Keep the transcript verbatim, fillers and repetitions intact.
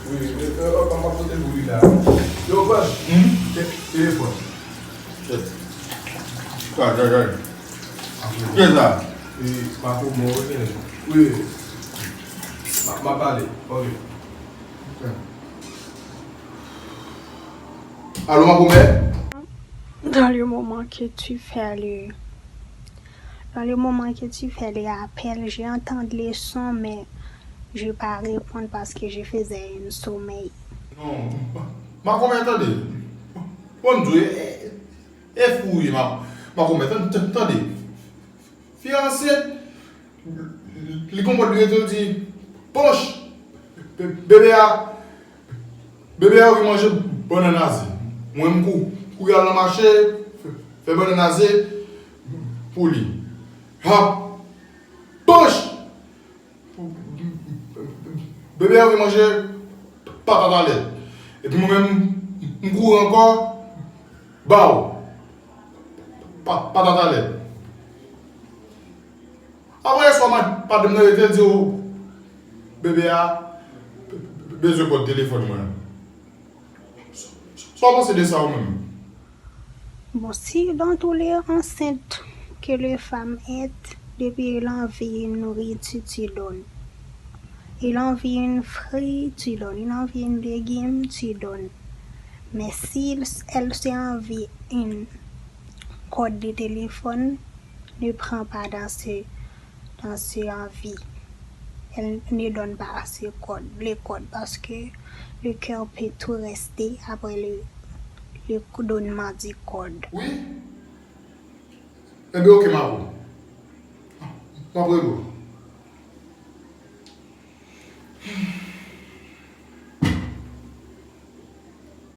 Wi, wi, wi, wi, m ap pote pou li la. Yo, bòs. Hmm? Te-, telefòn. Gad, gad, gad. Kiyès sa? E, Makomè, wi, wi. M a, m a pale. Ok. Ok. Alo, Makomè? Dans le moment que tu fais le, dans le moment que tu fais les appels, j'ai entendu le son, mais j'ai pas répondu parce que je faisais un sommeil. Non, Makomè, tande. Bon, m di w, e, e, e fou, wi, Ma-, Makomè, tande, tande. Fi ansent, li konprann li rete, li di, "Ponch, be-, bebe a, bebe a anvi manje bannann aze." Mwen, m kou-, kouri al nan mache, fè bannann aze pou li. Ha! Ponch! Bebe a anvi manje patat a lèt. Epi mwen menm, m kouri ankò, ba w pa-, patat a lèt. Apre yè swa, madanm nan rete di w, bebe a bezwen kòd telefòn mwen. Sa w panse de sa ou menm? Bon, si dans tous les enceintes que les femmes est, depuis il a envie une nourriture, tu donnes. Il a envie une frite, tu donnes. Il a envie une légume, tu donnes. Mais si elle s'est envie une corde de téléphone, ne prends pas dans ce dans ce envie. Elle ne donne pas ce code, le code, parce que le cœur peut tout rester après le, le donnement du code. Wi? Enben, ok, Mavo. M ap rele w.